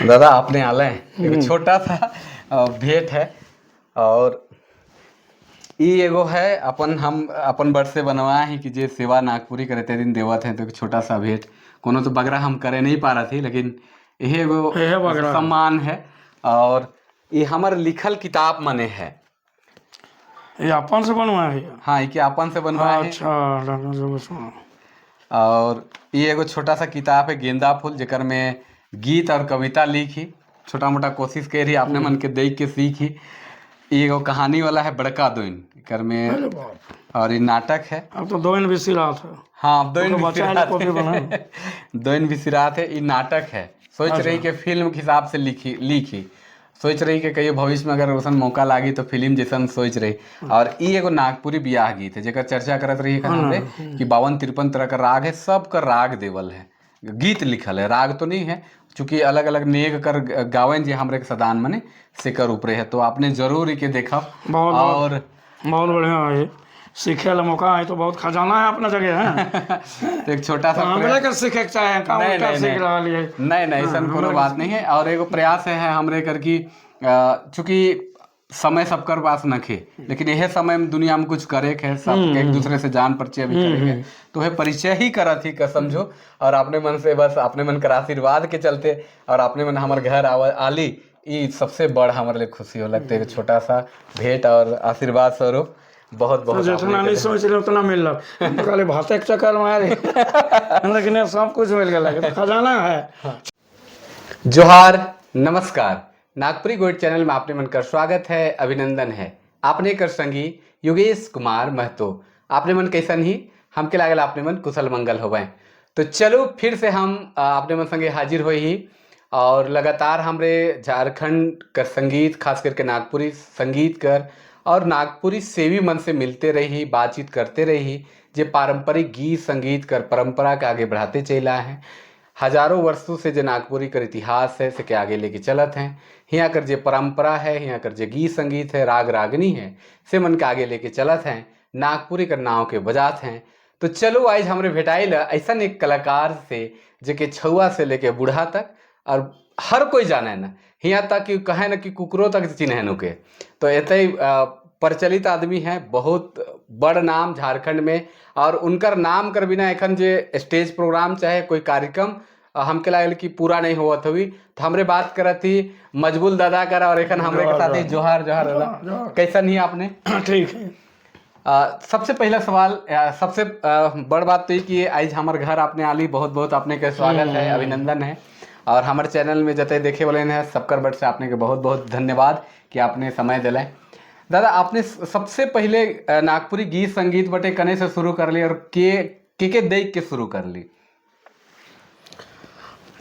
दादा, आपने आले एगो छोटा सा भेंट है और ई एगो है अपन, हम अपन बड़ से बनवाए हैं कि जे सेवा नागपुरी करे ते दिन देवत है, तो एक छोटा सा भेंट। कोनो तो बगरा हम करे नहीं पा रहा थी, लेकिन यही एगो एहे बगरा। सम्मान है और ये हमर लिखल किताब मने है। ये अपन से बनवाए है? हाँ, ये के अपन से बनवाए हैं। अच्छा, डॉक्टर साहब, सुनो। और ये एगो छोटा सा किताब है, गेंदा फूल, जेकर में गीत और कविता लिखी, छोटा मोटा कोशिश कर रही, आपने मन के देख के सीखी। ये एगो कहानी वाला है, बड़का दोइन, एकर में अरे बाप! और ये नाटक है। अब तो दोइन भी सिला था। हाँ, अब दोइन तो भी बचा सिरात कॉपी बना। है, दोइन भी सिरात है। ये नाटक है। सोच रही कि फिल्म के हिसाब से लिखी लिखी, सोच रही कि कहियो भविष्य में अगर वैसन मौका लागी तो फिल्म जैसन सोच रही। और ई एगो नागपुरी बियाह गीत है, जेकर चर्चा करत रही है हमरे कि 52-53 तरह का राग है, सब का राग देवल है, गीत लिखल है, राग तो नहीं है, चूंकि अलग अलग नेग कर गावन जे हमरे के सदान मने सेकर ऊपरे है, तो आपने जरूर ई के देखब। बहुत और बहुत बढ़िया है, सीखे ला मौका है तो बहुत खजाना है अपना जगह है। तो एक छोटा सा हमरे के सीखे के चाहे का नहीं, उल्टा नहीं, सीख नहीं। रहा है। नहीं, ऐसा कोनो बात नहीं है। और एगो प्रयास है हमरे कर की चूंकि समय सबकर पास नखे, लेकिन यह समय में दुनिया में कुछ करे के है, सब एक दूसरे से जान परिचय भी करे के है, तो वह परिचय ही करत ही का समझो। और अपने मन से बस अपने मन कर आशीर्वाद के चलते और अपने मन हमारे घर आवा आली, ई सबसे बड़ हमारे लिए खुशी हो लगते है। छोटा सा भेंट और आशीर्वाद स्वरूप बहुत बहुत तो जितना आपने नहीं सोच रहे उतना मिल रहा। हम तो खाली भाते के चक्कर में आए, लेकिन ये सब कुछ मिल गया, तो खजाना है। जोहार, नमस्कार। नागपुरी गोइड चैनल में आपने मन कर स्वागत है, अभिनंदन है। आपने कर संगी योगेश कुमार महतो। आपने मन कैसन ही? हमके लागल आपने मन कुशल मंगल होवे। तो चलो, फिर से हम आपने मन संगे हाजिर हुए ही और लगातार हमरे झारखंड कर संगीत, खास करके नागपुरी संगीत कर और नागपुरी सेवी मन से मिलते रही, बातचीत करते रही, जे पारंपरिक गीत संगीत कर परंपरा के आगे बढ़ाते चला हैं, हजारों वर्षों से जो नागपुरी कर इतिहास है से के आगे लेके चलत हैं, हियाँ कर जे परंपरा है, हियाँ कर जे गीत संगीत है, राग रागनी है, से मन के आगे लेके चलत हैं, नागपुरी कर नाव के बजात हैं। तो चलो, आज हमरे भेटाइल ऐसा एक कलाकार से जे के छुआ से लेके बूढ़ा तक और हर कोई जाने ना, हियाँ तक कि कहे ना कि कुकरो तक चिन्हन के। तो एते प्रचलित आदमी है, बहुत बड़ नाम झारखंड में और उनकर नाम कर बिना एखन जे स्टेज प्रोग्राम चाहे कोई कार्यक्रम हमके लागल कि पूरा नहीं होवत हुई। तो हमरे बात करत थी मजबूल दादा कर और एखन हमरे के साथ ही। जोहार जोहार दादा। जोहार। कैसन ही आपने? ठीक है। सबसे पहला सवाल, सबसे बड़ बात तो ये कि आज हमार घर आपने आली, बहुत बहुत आपने के स्वागत है, अभिनंदन है। और हमारे चैनल में जते देखे वाले हैं, सबकर बट से आपने के बहुत बहुत धन्यवाद कि आपने समय दिले। दादा, आपने सबसे पहले नागपुरी गीत संगीत बटे कने से शुरू कर ली और के देख के शुरू कर ली?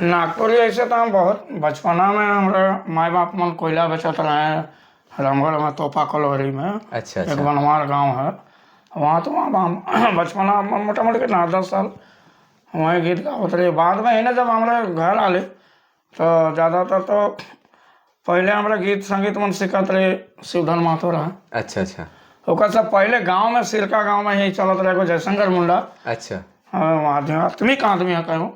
नागपुरी ऐसे तो हम बहुत बचपना में हमारे माई बाप मन कोयला बेचत रहे रामगढ़ में, तोपा कलोरी में। अच्छा। एक बनवार गांव है वहाँ, तो वहाँ हम बचपना में मोटा मोटी कितना 10 साल वहीं गीत गावत रहे। बाद में है ना, जब हमारे घर आले तो ज़्यादातर तो पहले हमारे गीत संगीत मन सिखत रहे शिवधन महतो रहा। अच्छा अच्छा ओकर से पहले गांव में, सिरका गांव में ही चलत रहे एगो जयशंकर मुंडा। आध्यात्मिक आदमी है कहूँ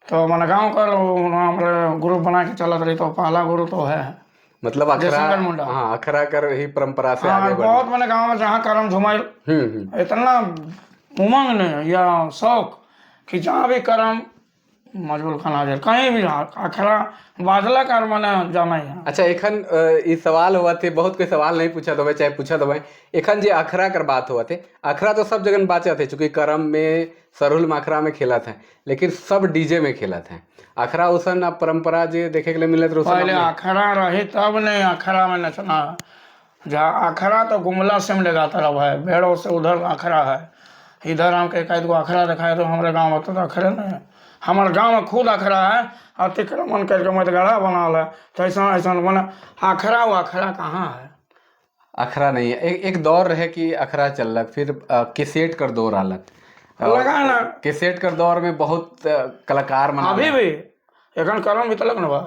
तो, मैंने गांव कर हमारे ग्रुप बना के चलत रही, तो पहला गुरु तो है। मतलब अखरा जयशंकर मुंडा। हाँ, अखरा कर ही परंपरा से आगे बढ़ बहुत मैंने गांव में जहाँ करम झुमाई, हम्म हम्म इतना उमंग ने या शौक कि जहाँ भी करम, मजबूल खान हाजिर। कहीं भी जहाँ अखरा बाजला कर, मैंने जाना ही है। अच्छा, एखन ई सवाल हुआ थे, बहुत कोई सवाल नहीं पूछा तो चाहे पूछा तो एखन जे अखरा कर बात हुआ थे, अखरा तो सब जगह बाचा थे, चूंकि करम में, सरहुल में, अखरा में खेला थे, लेकिन सब डीजे में खेला थे। अखरा उसन अब परंपरा जे देखे के लिए मिलत रहे, उसन अब पहले नहीं। अखरा रही तब नहीं अखरा में नचना। जहाँ अखरा तो गुमला से में लगाता रहा है, भेड़ों से उधर अखरा है, इधर हमके एक आध गो अखरा दिखाए तो हमारे गांव में तो अखरे नहीं है। हमारे गांव में खुद अखरा है, अतिक्रमण करके मत गढ़ा बनाल है, तो ऐसा ऐसा मने अखरा, वो अखरा कहाँ है? अखरा नहीं है। एक एक दौर रहे कि अखरा चललक, फिर केसेट कर दौर आलक। लगा ना। केसेट कर दौर में बहुत कलाकार मना अभी भी एखन करम बितलक न बा।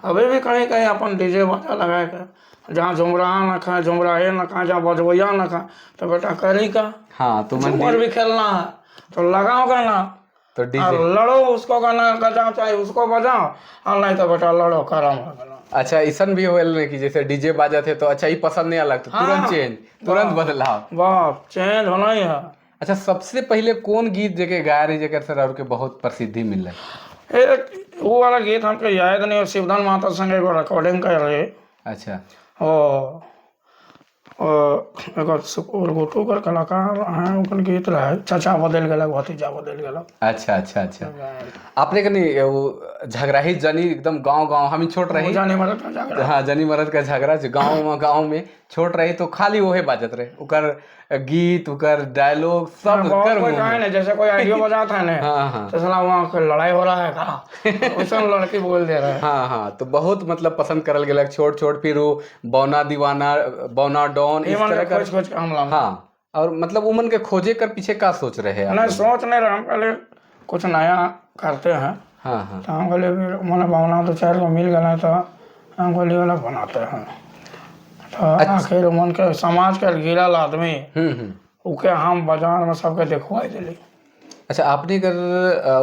अभी भी कहीं कहीं अपन डीजे बाजा लगा के, जहाँ झुमराहा न खाए, झुमराहे न खाए, जहाँ बजबैया न खाए, तो बेटा करी का? हाँ, तो मन झूमर भी खेलना है तो लगाओगा ना। तो और डीजे। लड़ो, उसको गाना बजाओ चाहे उसको बजाओ, और नहीं तो बेटा लड़ो, करम हो गलो। अच्छा, ऐसन भी होल नहीं कि जैसे डीजे बाजत है तो अच्छा ये पसंद नहीं अलग तो तुरंत हाँ। चेंज, तुरंत बदलाव। बाप, चेंज होना ही है। अच्छा, सबसे पहले कौन गीत जेके गाए रही जेकर सर और के बहुत प्रसिद्धि मिलल? एक वो वाला गीत हमके याद नहीं है, शिवधन माता संग एगो रिकॉर्डिंग कर रहे। ओ ओ एगो सुकुर कर कलाकार हैं, ओकर गीत रहे, चचा बदल गेलक भतीजा बदल गेलक। अच्छा अच्छा अच्छा, आपने कनी वो झगड़ाही जनी एकदम गांव गांव हम छोट रही। जाने मरद का झगड़ा। हाँ, जनी मरद का झगड़ा जो गांव में छोट रही तो खाली वहे बाजत रहे, ओकर गीत, ओकर डायलॉग सब बहुत कर कोई मुंह कहे में। नहीं, जैसे कोई आइडियो बजाता है ना, हाँ हाँ तो साला वहाँ कोई लड़ाई हो रहा है का, वैसे लड़की बोल दे रहा है। हाँ हाँ, तो बहुत मतलब पसंद करल गेलक छोट छोट, फिर वो बौना दीवाना, बौना डॉन, ये इस मन तरह के का। खोज खोज के हम लाम। हाँ, और मतलब उमन के खोजे कर पीछे का सोच रहे हैं आप नहीं लोग? सोच नहीं रहे, हम पहले कुछ नया करते हैं। हाँ हाँ तो हम कहले मैंने बौना तो चार गो मिल गए, तो हम कहले वाला बनाते हैं, तो आखिर मन के समाज के गिरल आदमी हम्म हम्म ओके हम बाजार में सबके देखवाई दिली। अच्छा, आपने कर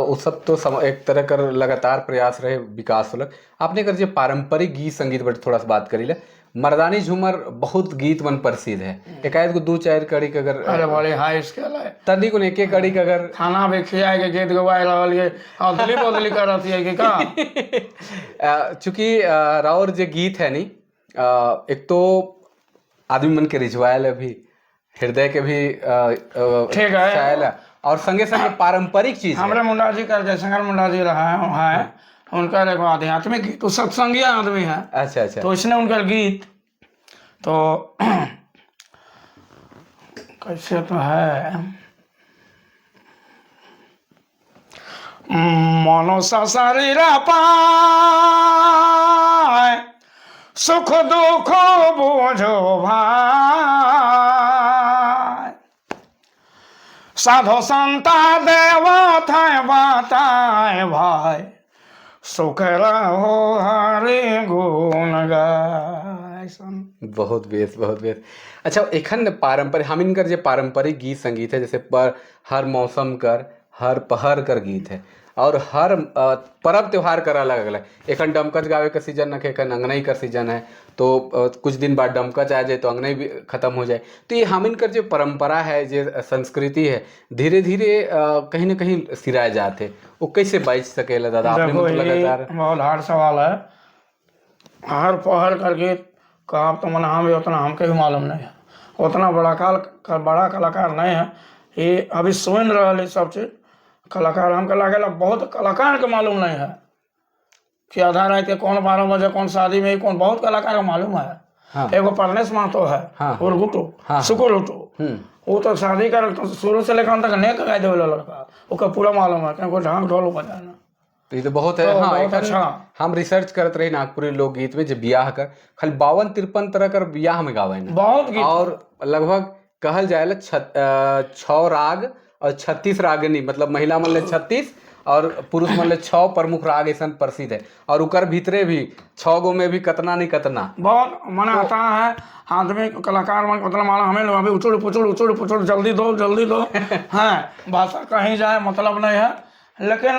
वो सब तो एक तरह कर लगातार प्रयास रहे विकास होलक। आपने कर जो पारंपरिक गीत संगीत पर थोड़ा सा बात करी ले, मर्दानी झूमर बहुत गीत मन प्रसिद्ध है, एकाएक को दो चार कड़ी के अगर अरे बड़े हाई स्केल है। तनी को एक कड़ी के अगर खाना भी खियाए के गीत गवाए रहल ये अदली बदली करत है कि का। चूंकि राउर जे गीत है नी, एक तो आदमी मन के रिझवायल है भी, हृदय के भी ठीक है। छायल है और संगे संगे पारंपरिक चीज है। हमारे मुंडा जी का जयशंकर मुंडा जी रहा है, उनका एगो आध्यात्मिक गीत, तो सत्संगी आदमी है। अच्छा अच्छा तो इसने उनका गीत तो कैसे तो है, मनुष्य शरीर पाए सुख दुख बोझो भाई, साधो संता देवा थाय बताए भाई, सुख रहो हरे गुण गाय। बहुत बेस, बहुत बेस। अच्छा, एखन पारंपरिक हम इनकर जे पारंपरिक गीत संगीत है, जैसे पर हर मौसम कर हर पहर कर गीत है और हर पर्व त्योहार कर अलग अलग। एखन डमकच गावे का सीजन है, एखन अंगनई का सीजन है, तो कुछ दिन बाद डमकच आ जाए तो अंगनई भी खत्म हो जाए। तो ये हम इनकर जो परंपरा है, जो संस्कृति है, धीरे धीरे कहीं ना कहीं सिराए जाते, वो कैसे बच सकेला दादा? आपने देखो, मतलब ये लगातार बहुत हार्ड सवाल है। हर पहर कर गीत कहा तो मन हम भी उतना हमके भी मालूम नहीं है, उतना बड़ा काल बड़ा कलाकार नहीं है। ये अभी सुन रहा है सब चीज़ कलाकार, हमके लागेला बहुत कलाकार के मालूम नहीं है कि आधा रात के कौन 12 बजे कौन शादी में कौन, बहुत कलाकार के मालूम है। एगो परनेश महतो है, उर्गुटू, सुकुर वो तो शादी कर तो शुरू से लेकर अंत तक नहीं गाय देवे लड़का, ओका पूरा मालूम है क्योंकि ढाक ढोल बजाना। तो ये तो बहुत है। तो हाँ, बहुत एखन अच्छा। हम रिसर्च करत रही नागपुरी लोकगीत में, जो बियाह कर खाली 52-53 तरह कर बियाह में गावे ना। बहुत गीत। और लगभग कहल जाए ला 6 राग और 36 रागिनी, मतलब महिला मन ले 36 और पुरुष मन ले 6 प्रमुख राग ऐसा प्रसिद्ध है, और उकर भीतरे भी 6 गो में भी कतना नहीं कतना बहुत मन तो, आता है आदमी कलाकार मन उतना माना हमें लोग अभी उचुड़ पुचुड़ उचुड़ पुचुड़ जल्दी दो जल्दी दो हाँ, भाषा कहीं जाए मतलब नहीं है, लेकिन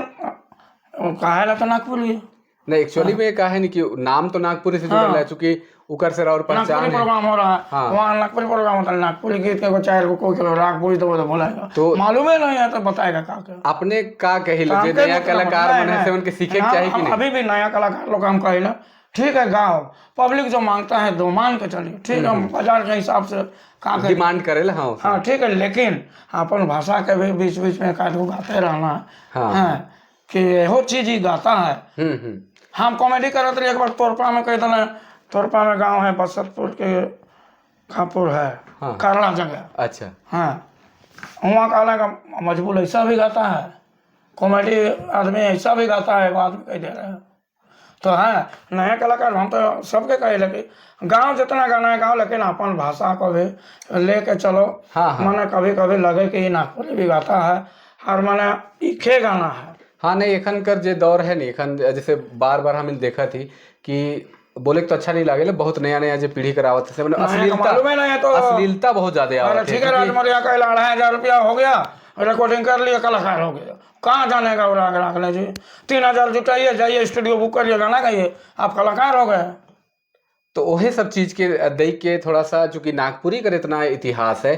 काहे ला तो नागपुरी नहीं, एक्चुअली में कहा है नहीं कि नाम तो नागपुरी से जुड़ल है, चूंकि उकर से और पहचान नागपुरी है। प्रोग्राम हो रहा है। हाँ। वहाँ नागपुरी प्रोग्राम होता है, नागपुरी गीत के चार को कोई राग पूछ दो तो बोलेगा, तो मालूम ही नहीं है तो बताएगा का के। अपने का कहिल तो जे हमके नया मतलब कलाकार नहीं, मन है से नहीं। उनके सीखे के हाँ, चाही कि हम नहीं? अभी भी नया कलाकार लोग हम कहिला ठीक है गाओ, पब्लिक जो मांगता है दो, मान के चलिए ठीक है, बाजार के हिसाब से का करें। डिमांड करेला। हाँ, हाँ ठीक है, लेकिन अपन भाषा के भी बीच बीच में काट को गाते रहना है कि यहो चीज ही गाता है। हम कॉमेडी करते रहे एक बार तोरपा में कह देना, तोरपा में गांव है बसंतपुर के खापुर है। हाँ। करला जगह। अच्छा। हाँ, वहाँ कहला का मजबूर ऐसा भी गाता है, कॉमेडी आदमी ऐसा भी गाता है, एगो आदमी कह दे रहे हैं तो है नया कलाकार। हम तो सबके कहे लगे गाँव जितना गाना है गाँव, लेकिन अपन भाषा को भी लेके चलो। हाँ, हाँ। माने कभी कभी लगे कि नागपुरी भी गाता है और माने इखे गाना है। हाँ नहीं, एखन कर जे दौर है नहीं, एखन जैसे बार बार हम देखा थी कि बोले तो अच्छा नहीं लागे, बहुत नया नया जो पीढ़ी करावत है, मतलब नया का अश्लीलता मालूम ही नहीं है तो अश्लीलता बहुत ज्यादा अरे आवत है। ठीक है, राजमरिया का 2500 रुपया हो गया, रिकॉर्डिंग कर लिए, कलाकार हो गया। कहाँ जानेगा वो राग रागनी जी? 3000 जुटाइए, जाइए स्टूडियो बुक करिए, गाना गाइए, आप कलाकार हो गए। तो वही सब चीज़ के देख के थोड़ा सा, चूंकि नागपुरी कर इतना इतिहास है,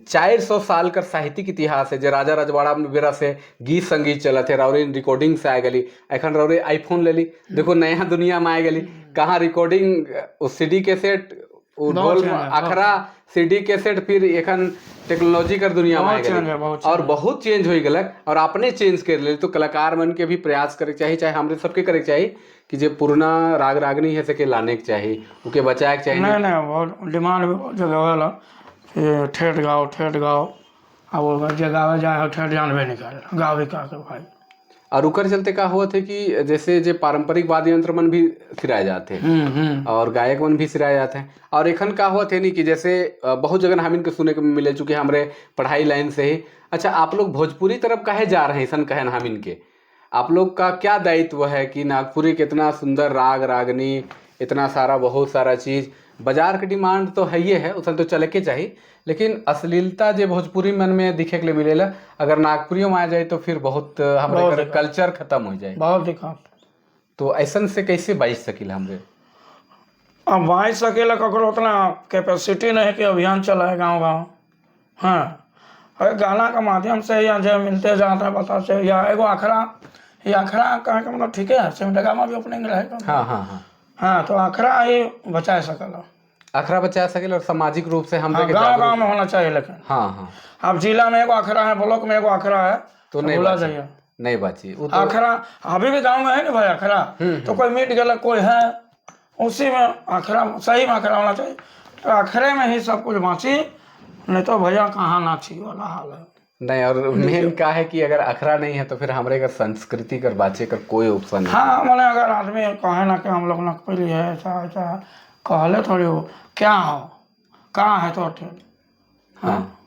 400 साल का साहित्यिक इतिहास है, जे राजा रजवाड़ा में बेरा से गीत संगीत चलत है, रौरे रिकॉर्डिंग से आ गली। एखन रौरे आईफोन ले ली, देखो नया दुनिया में आ गली, कहाँ रिकॉर्डिंग, सीडी कैसेट, वो बहुत ढोल चेंज है, बहुत। अखरा, सीडी कैसेट, फिर एखन टेक्नोलॉजी कर दुनिया में आ बहुत चेंज गई है, बहुत। और बहुत चेंज हो गलक और अपने चेंज कर ले, तो कलाकार मन के भी प्रयास करे के चाही, चाहे हमरे सबके करे के चाही कि जे पुरना राग रागनी है सके लाने के चाही, ओके बचाए के चाही। नहीं नहीं, बहुत डिमांड भी बहुत जगह होला कि ठेठ गाओ, ठेठ गाओ। अब वो जे गावे जाए हो, ठेठ जानबे नहीं करे, गावे का के भाई? और उकर चलते का हुआ थे कि जैसे जे पारंपरिक वाद्य यंत्र मन भी सिराए जाते हैं हम्म हम्म और गायक मन भी सिराए जाते हैं। और एखन का हुआ थे नहीं कि जैसे बहुत जगह हम इनके सुने के मिले, चूंकि हमरे पढ़ाई लाइन से ही। अच्छा, आप लोग भोजपुरी तरफ काहे जा रहे हैं, ऐसा कहन हम इनके, आप लोग का क्या दायित्व है कि नागपुरी कितना सुंदर राग रागनी, इतना सारा, बहुत सारा चीज़, बाजार के डिमांड तो है ही है, उसन तो चले के चाहिए, लेकिन अश्लीलता जे भोजपुरी मन में दिखे के लिए मिलेला, अगर नागपुरियों में आ जाए तो फिर बहुत हमरे बहुत कर कल्चर खत्म हो जाए। बहुत दिक्कत। तो ऐसन से कैसे बच सकिल हमरे? अब बाँच सकेला, ककरो उतना कैपेसिटी नहीं है कि अभियान चलाए गांव गांव। हाँ, अरे गाना के माध्यम से या जो मिलते जाते हैं पता से, या एगो अखरा, ये अखरा कहे के मतलब ठीक है, सिमडेगा में भी ओपनिंग रहेगा। हाँ हाँ हाँ हाँ, तो अखरा ही बचा सकला। अखरा बचा सकेल और सामाजिक रूप से हमरे हाँ, के गांव जागरूक गांव में होना चाहिए लेकिन। हाँ हाँ अब जिला में एगो अखरा है, ब्लॉक में एगो अखरा है, तो नहीं भूला बाची। जाइए। नहीं बाची वो तो। अखरा अभी भी गांव में है ना भाई अखरा, तो कोई मिट गया, कोई है उसी में अखरा, सही में अखरा होना चाहिए, तो अखरे में ही सब कुछ बाँची, नहीं तो भैया कहाँ नाची वाला हाल है। नहीं, और मेन का है कि अगर अखरा नहीं है तो फिर हमरे कर संस्कृति कर बाचे कर कोई ऑप्शन नहीं। हाँ, मैंने अगर आदमी कहे ना कि हम लोग नकपली है, ऐसा ऐसा कहले थोड़ी, हो क्या हो, कहाँ है तो ठीक। हाँ,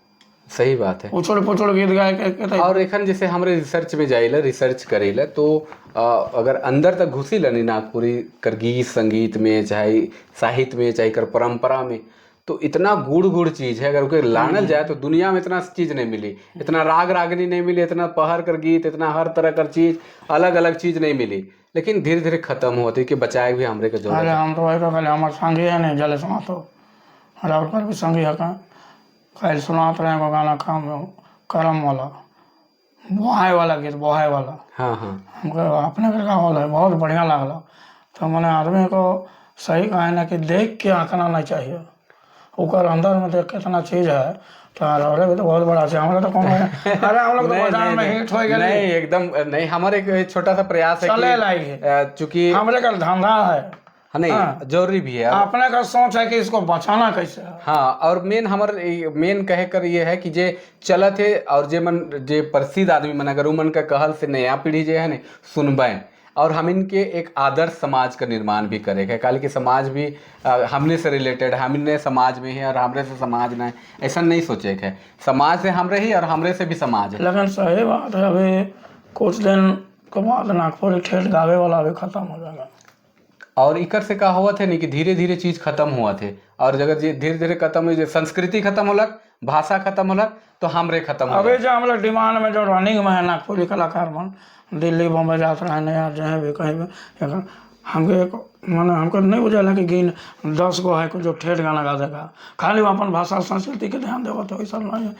सही बात है। उछड़ पुछड़ गीत गाए के और एखन जैसे हमरे रिसर्च में जाइला, रिसर्च करेला, तो अगर अंदर तक घुसी लनी नागपुरी कर गीत संगीत में, चाहे साहित्य में, चाहे कर परंपरा में, तो इतना गूढ़ गूढ़ चीज़ है, अगर ओके लानल जाए तो दुनिया में इतना चीज़ नहीं मिली, इतना राग रागनी नहीं मिली, इतना पहर कर गीत, इतना हर तरह कर चीज़, अलग अलग चीज़ नहीं मिली, लेकिन धीरे धीरे खत्म होती कि बचाए भी हमरे के जरूरत अरे है। हम तो वही तो कहले, हमार संगी है नहीं जले सुनातो, राउर कर भी संगी है का, कल सुनात रहे एगो गाना, काम करम वाला, बोहाए वाला गीत, बोहाए वाला। हाँ हाँ हमको अपने घर का हॉल है, बहुत बढ़िया लागला। तो मैंने आदमी को सही कहे ना कि देख के आंकना नहीं चाहिए, ओकर अंदर में देख कितना चीज है, तो अरे भी तो बहुत बड़ा छै हमरा तो कोनो, अरे हम लोग तो नहीं, बाजार नहीं, में नहीं। हिट हो गेली। नहीं, एकदम नहीं, हमारे एक छोटा सा प्रयास है चले कि लायक है। चूंकि हमरे का धंधा है। हाँ, नहीं, जरूरी भी है। अपने का सोच है कि इसको बचाना कैसे है। हाँ, और मेन हमर मेन कहे कर ये है कि जे चलत है और जे मन जे प्रसिद्ध आदमी मन, अगर उ मन का कहल से नया पीढ़ी जे है ने सुनबे और हम इनके एक आदर्श समाज का निर्माण भी करेगा। काल के समाज भी हमने से रिलेटेड, हमने समाज में है और हमरे से समाज न है, ऐसा नहीं सोचे के है। समाज से हमरे ही और हमरे से भी समाज है। लेकिन सही बात है, अभी कुछ दिन के बाद नागपुरी ठेठ गावे वाला भी खत्म हो जाएगा। और इकर से का हुआ थे नहीं कि धीरे धीरे चीज खत्म हुआ थे और जगह जे धीरे धीरे खत्म हुई, संस्कृति खत्म होलक, भाषा खत्म होलक, तो हमरे खत्म हो। अभी जो हम लोग डिमांड में, जो रनिंग में है नागपुरी कलाकार मन, दिल्ली बम्बई जात रहे या जहाँ भी कहीं भी, हमके एक माने हमको नहीं बुझाला कि गिन 10 गो है जो ठेठ गाना गा देगा, खाली वो अपन भाषा संस्कृति के ध्यान देगा, तो ऐसा नहीं है।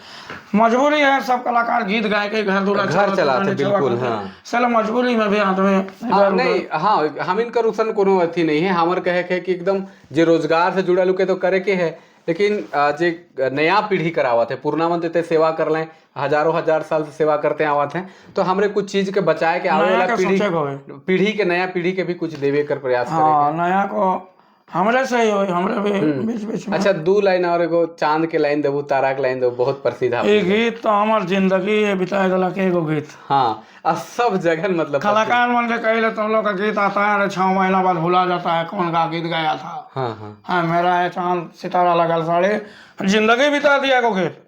मजबूरी है, सब कलाकार गीत गाए के घर दूरा घर चलाते, बिल्कुल, हाँ। साला मजबूरी में भी आदमी हाँ, नहीं, हाँ, हम इनकर उसन कोनो अथी नहीं है। हमर कहे के है कि एकदम जे रोजगार से जुड़ल के तो करे के है, लेकिन जे नया पीढ़ी करावत है, पुरना मन तो सेवा कर लें, हजारों हजार साल से सेवा करते आवत हैं, तो हमरे कुछ चीज के बचाए के आवे नया वाला के पीढ़ी सोचे के। पीढ़ी के, नया पीढ़ी के भी कुछ देवे कर प्रयास करे। हाँ, नया को हमरे से ही होई, हमरे भी बीच बीच में। अच्छा, दू लाइन और एगो चांद के लाइन देबू, तारा के लाइन देबू, बहुत प्रसिद्ध है। ये गीत तो हमार जिंदगी बिताए दिलक एगो गीत। हाँ, और सब जगह मतलब कलाकार मन के कहिले तुम लोग का गीत आता है, अरे 6 महीना बाद भुला जाता है कौन का गीत गाया था। हाँ हाँ हाँ, मेरा है चांद सितारा लगल साड़ी, जिंदगी बिता दिया एगो गीत,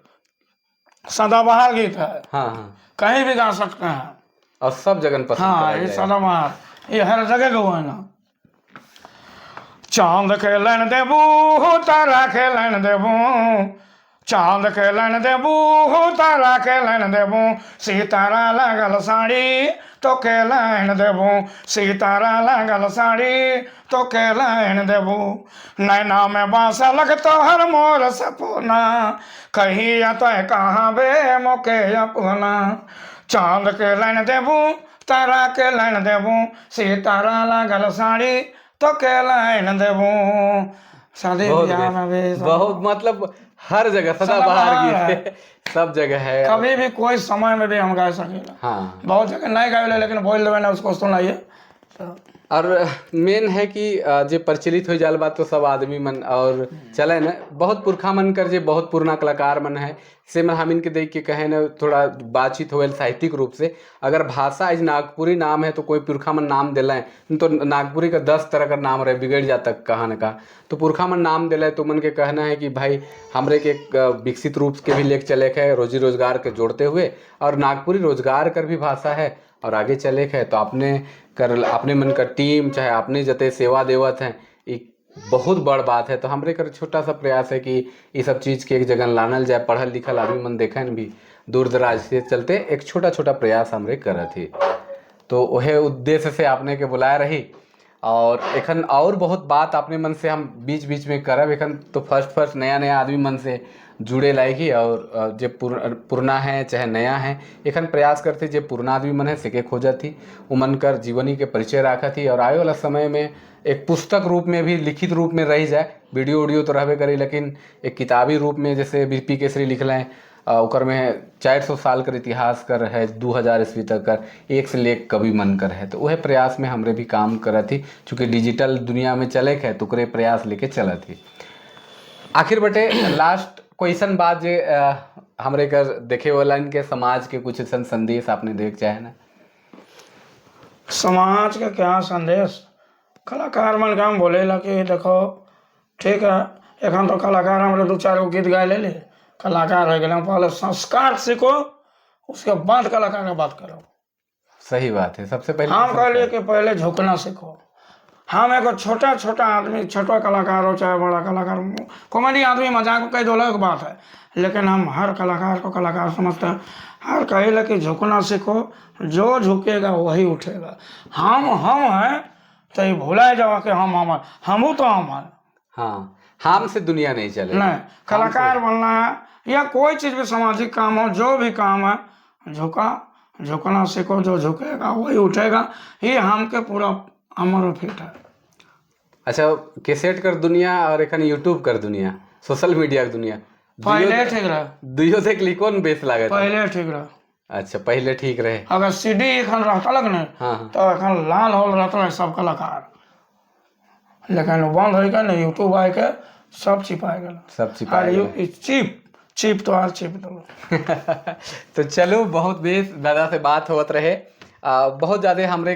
सदाबहार गीत है। हाँ हाँ कहीं भी गा सकते हैं। और सब जगह पसंद हाँ, करल ये जाए। सदाबहार, ये हर जगह गो है ना। चांद के लाइन देबू, तारा के लाइन देबू, चांद के लाइन देबू, तारा के लाइन देबू, सितारा लागल साड़ी तो के लाइन देबू, सितारा लागल साड़ी तो के लाइन देबू। नैना में बासा लग तोहर मोर सपना, कहिया तो कहाँ बे मोके अपना। चांद के लाइन देबू, तारा के लाइन देबू, सितारा लागल साड़ी तो के लाइन देबू। शादी बहुत ब्याह में भी बहुत, मतलब हर जगह सदाबहार सदाबहार गीत है, सब जगह है। कभी भी कोई समय में भी हम गा सकेला। बहुत जगह नहीं गावेला, लेकिन बोल देवे ना, उसको सुनाइए तो। और मेन है कि जे प्रचलित हो जाल बात तो सब आदमी मन और चले न। बहुत पुरखा मन कर जे बहुत पुराना कलाकार मन है, से मन हम इनके देख के कहे न, थोड़ा बातचीत होल साहित्यिक रूप से। अगर भाषा आज नागपुरी नाम है तो कोई पुरखा मन नाम दिला है, तो नागपुरी का 10 तरह का नाम रहे, बिगड़ जाता कहाँ न कहाँ। तो पुरखा मन नाम दिला है तो मन के कहना है कि भाई हमरे के एक विकसित रूप के भी लेके चले के है, रोजी रोजगार के जोड़ते हुए, और नागपुरी रोजगार कर भी भाषा है और आगे चले के है। तो आपने कर अपने मन का टीम चाहे आपने जते सेवा देवत हैं, एक बहुत बड़ बात है। तो हमरे कर छोटा सा प्रयास है कि ये सब चीज़ के एक जगह लानल जाए, पढ़ल लिखल आदमी मन देखें भी दूर दराज से, चलते एक छोटा छोटा प्रयास हमरे करत ही। तो वह उद्देश्य से आपने के बुलाए रही। और एखन और बहुत बात अपने मन से हम बीच बीच में करब। एखन तो फर्स्ट फर्स्ट नया नया आदमी मन से जुड़े लायक ही, और जे पुरना है चाहे नया है, एखन प्रयास करते जे पुरना आदमी मन है सेके खोजत ही, उमन कर जीवनी के परिचय राखत ही, और आए वाला समय में एक पुस्तक रूप में भी, लिखित रूप में रह जाए। वीडियो उडियो तो रहबे करी, लेकिन एक किताबी रूप में, जैसे बी पी केसरी लिखल हैं, ओकर में 400 साल कर इतिहास कर है, 2000 ईस्वी तक कर एक से लेख कवि मन कर है। तो वह प्रयास में हमरे भी काम करत ही, चूँकि डिजिटल दुनिया में चले है तो ओकरे प्रयास लेके चलत ही। आखिर बटे लास्ट कोई बात जे हमरे कर देखे वाला इनके समाज के कुछ ऐसा संदेश आपने देख चाहे ना? समाज के क्या संदेश? कलाकार मन के हम बोलेला कि देखो, ठीक है, एखन तो कलाकार हमरे दू चार गो गीत गाय ले ले, कलाकार हो गए। पहले संस्कार सीखो, उसके बाद कलाकार के बात करो। सही बात है, सबसे पहले हम कहलिए कि पहले झुकना सीखो। हम एगो छोटा छोटा आदमी, छोटा कलाकार हो चाहे बड़ा कलाकार, कॉमेडी आदमी मजाक कह दो अलग बात है, लेकिन हम हर कलाकार को कलाकार समझते हैं। हर कहे कि झुकना सीखो, जो झुकेगा वही उठेगा। हम हैं तो ये भुला जाओ कि हम हैं, हमू तो हम हैं। हाँ, हम से दुनिया नहीं चले। नहीं, कलाकार बनना है या कोई चीज़ भी, सामाजिक काम हो, जो भी काम है, झुकना सीखो, जो झुकेगा वही उठेगा। ये हमके पूरा हमारो फिट है। अच्छा, कैसेट कर दुनिया और एखन यूट्यूब कर दुनिया, सोशल मीडिया के दुनिया। पहले ठीक रहे। दुइयो से क्लिक कौन बेस लागत? पहले ठीक रहे। अच्छा, पहले ठीक रहे। अगर सीडी एखन रहता लग नहीं हाँ हाँ तो एखन लाल होल रहता रहे सब कलाकार, लेकिन बंद हो के नहीं, यूट्यूब आए के सब छिपा गेल। सब छिपा और you chip chip तो आर चिप दो। तो चलो, बहुत बेस दादा से बात होत रहे। बहुत ज़्यादा हमरे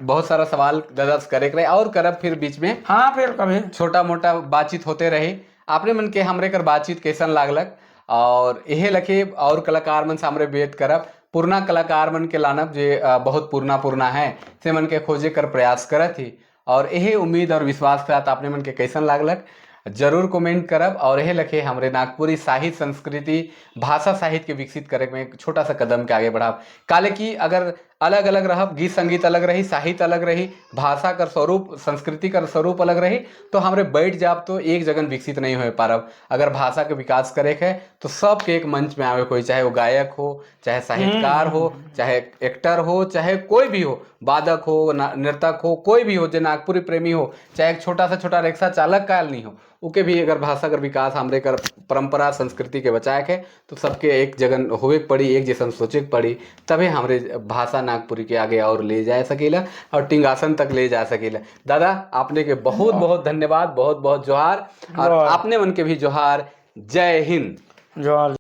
बहुत सारा सवाल दादा से करे के रहे और करब फिर बीच में। हाँ, फिर कभी। छोटा मोटा बातचीत होते रही। आपने मन के हमरे कर बातचीत कैसन लागलक? और यहे लखे और कलाकार मन से हमरे वेट करब, पुरना कलाकार मन के लानब, जे बहुत पुरना पुरना है, से मन के खोजे कर प्रयास करत ही। और यही उम्मीद और विश्वास के साथ आपने मन के कैसन लागलक जरूर कमेंट करब। और यही लखे हमरे नागपुरी साहित्य, संस्कृति, भाषा साहित्य के विकसित करे में एक छोटा सा कदम के आगे बढ़ाब। काले कि अगर अलग अलग रहब, गीत संगीत अलग रही, साहित्य अलग रही, भाषा कर स्वरूप, संस्कृति कर स्वरूप अलग रही, तो हमरे बैठ जाब तो एक जगह विकसित नहीं हो पारब। अगर भाषा के विकास करे के है तो सबके एक मंच में आवे कोई, चाहे वो गायक हो, चाहे साहित्यकार हो, चाहे एक्टर हो, चाहे कोई भी हो, वादक हो, नर्तक हो, कोई भी हो, जो नागपुरी प्रेमी हो, चाहे एक छोटा से छोटा रिक्शा चालक का नहीं हो, उके भी अगर भाषा कर विकास, हमरे कर परंपरा संस्कृति के बचाए के, तो सबके एक जगह होवे के पड़ी, एक जैसन सोचे के पड़ी, तभी हमरे भाषा नागपुरी के आगे और ले जा सकेला और टिंगासन तक ले जा सकेला। दादा, आपने के बहुत बहुत धन्यवाद, बहुत बहुत जोहार और जोहार। आपने मन के भी जोहार। जय हिंद। जोहार।